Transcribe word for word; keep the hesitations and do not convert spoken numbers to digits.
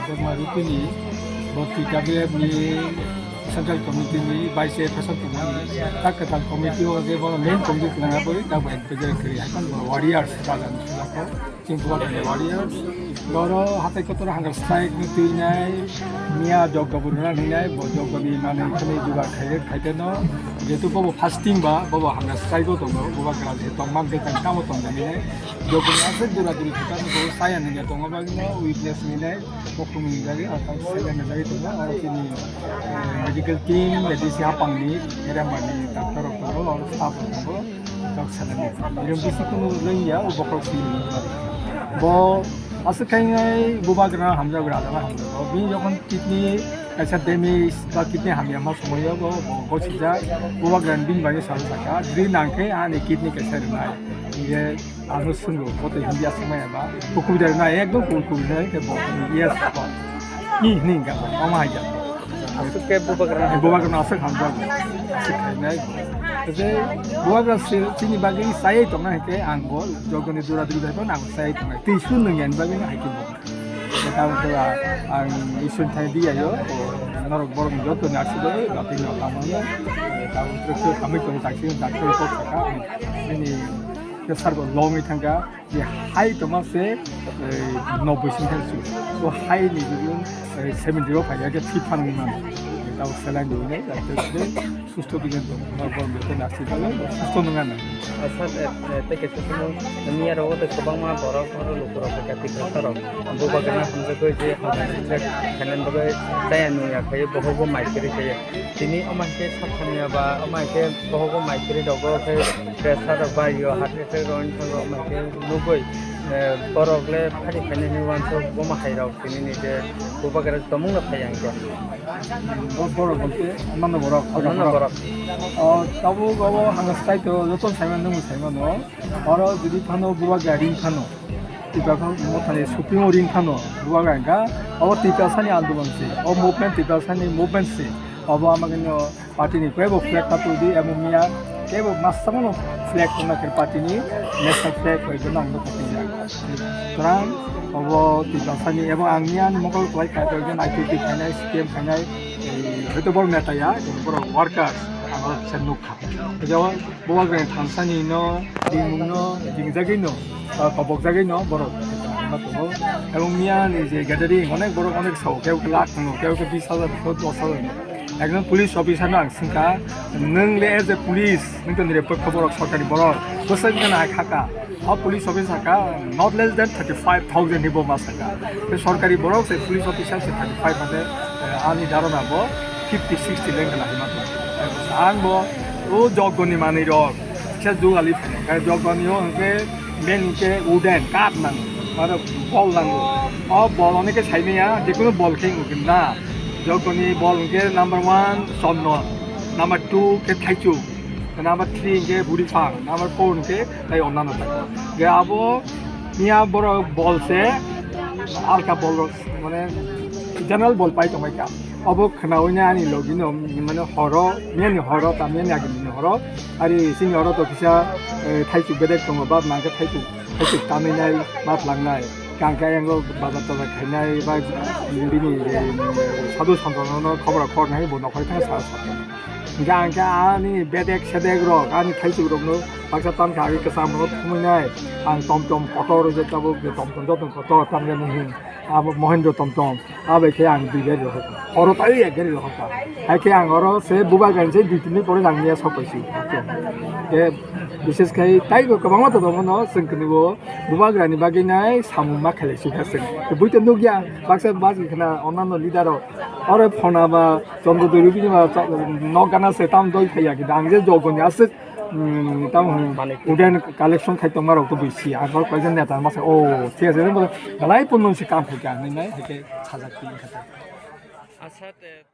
Borma Rupini, bo T W F ni Central Committee ni Vice Chairperson tongmani, tak kwtal committee o je bono main committee tongna bagwi tak bai advisor kwrwi hai tong bo warriors raja ni sujak o, chini Bubagra ni warriors. Boro hatai kotor hunger strike ni twi nai, miya jogga buruna hinai, bo jogga ni manwi khani jugar khaide khaide no, jetu bobo fasting ba, bobo hunger strike o tongo, Bubagra je tongman je tang tamo tong hinai, jogga ni aswk dura duri khaitani bo saya nungya tongo bagwi no witness hinai. Bokhumni jagwi, ah, tamo saijaknai jagwi tongo. Oro chini, eh, medical team, A D C hapangni, Herambani doctor rok tongo, oro staff rok tongo, dok sanani. Iron bisi kunu lengya, o bokhorok sini. Bo aswk khainai Bubagra hamjago, Rajana hamjago. Bini jokhon kidney kaisa damage ba kidney hamya ma somoyo bo, bo gosijak, Bubagra bini bagwi salo saka, jodi nangkhe ani kidney kaisa rwnai. Hinkhe Ano swngwi, bo tei Hindi aswk maya ba? Kubui da na, ekdom kubui kubui na, ke bo, yes, bo. Ni, ni, ga, bo, ma hai ja. Aswk ke Bubagra na. Bubagra na aswk hamjak. Aswk khainai. Tei Bubagra si, chini bagwi sayai tongna hwnkhe ang bo, jogoni dura duri bai bo, ang sayai tongnai. Tei sun nung yan bagwi na hai ke bo. Tamo khe ang Iswrni thani di ayo, norok borok joto ni aswk bai, batwi no tamo no. Tamo khe hamwi tong taksi, taksi kok saka. Ini Ke sar bo longwi thangkha, je hai tongma se, eh, noboi sing thang su. O hai ni bidung, eh, seventy o phai ya, ke fit phan wngwi mano. Tabo saline doi nai, susto bigan tong, ma bom beto nasi balo, susto nang ano. Asa, eh, eh, tei kaisa somo, miya rogo tei kwbangma borok, oro lukurok, kati kwrwngsa rok. Bubagra hamjagwi je hamjak khainani bagwi chaya nungya khai, bohogo mai kwrwi khai. Tini omo hai khe sakhamya ba, omo hai khe bohogo mai kwrwi rogo khe pressure rok bai yo, heart attack rok wngkha, omo hai khe nugwi, eh, borok le phari phainai hinwi uansuk bomo hai rok tini ni je Bubagra tomung no phai ang khe. Bo-, borok bo khe, mano borok, Mano borok. O, tabuk obo hwnka sai to, joto sai mano, nung sai mano. Oro jodi phano Bubagra ring phano, Tiprasa mothani Supremo ring phano Bubagra hwnka, obo Tiprasani andolon se, o movement Tiprasani movement se, obo amagwino party ni kebo flag katung di, emo miya kebo masamo no flag tongna khe party ni national flag bai bono ang nukha twijak. Sutorang obo Tiprasani ebo ang miya ni mokol kwlai kha, koi jon I P F T khainai, C P M khainai, eh, hoito borok neta ya, borok workers, ang oro kisa nukha. Jawab Bubagrani thansani no, ringmung no, ringjagwi no, ah, kobokjagwi no borok ma tongo. Ebong miya ni je gathering onek borok onek sao, kebo khe lakh tongo, kebo khe bis hajar, kebo dos hajar. Ekjon police officer no ang swngkha, nwng le as a police, nwng to nire pokho borok, sorkari borok, bwswk wngkha na hai khaka. O police officer ka not less than thirty five thousand ni bo ma saka. Tei sorkari borok se police officer se thirty five mate, eh, ani dharana bo fifty sixty lengkha na hinma tong. Ang bo o jogoni manwi rok se jugali phano. Khe jogoni o hwnkhe main hwnkhe wooden, kath nango. Aro bol nango. O bol hwnwi khe saimanya, jekunu bol khe wngkhe na. Jogoni bol hwnkhe number one chondon, number two khe thaichuk. Number three hwnkhe buri phang, number four hwnkhe tei onnano thai. Hwnkhe abo miya borok bol se alka bol rok mane general bol pai tongbai kha. Obo khnaui ani logi no mane horo, miya ni horo, ta miya ni agini horo. Ari sini horo to kisa, eh, thaichuk bedek tongo, bab nangkhe thaichuk, thaichuk tanwi nai, bab langnai. Kangkhe ayang bazar tazar khainai, ba bini, eh, sadhu santono khobor khor nai bo nokhorwi thang sa sa. Hingke ang khe ani bedek sedek rok, ani thaichuk rokno baksa tan kha, age kwcham rok thumui nai. Ang tom tom kotor rok je tabuk je tom tom joto kotor tan gani hin. Abo Mohindra tom tom. Abai khe ang dui gari rok. Oro tai ek gari rok. Hai khe ang oro se Bubagrani se dui tin din pore ang niya sok paisi. Ke bishes khai tai kwbangma to tongo no, chwng kwnwi bo Bubagrani bagwi nai samung ma khailai si kha chwng. Bui to nukya baksa bagi khna onano leader rok. Oro phona ba Chondro Dori bini ba cha-, nok gana se tam doi phaiya ki dang je jogoni aswk, mm, tam hwn Manik. Uden collection khai tongma rok to bisi. Ang kor kaisa neta masa, o, thik ase, belai pun non se kam khai kya, nai, nai, hai ke sajak ti kha. Asa te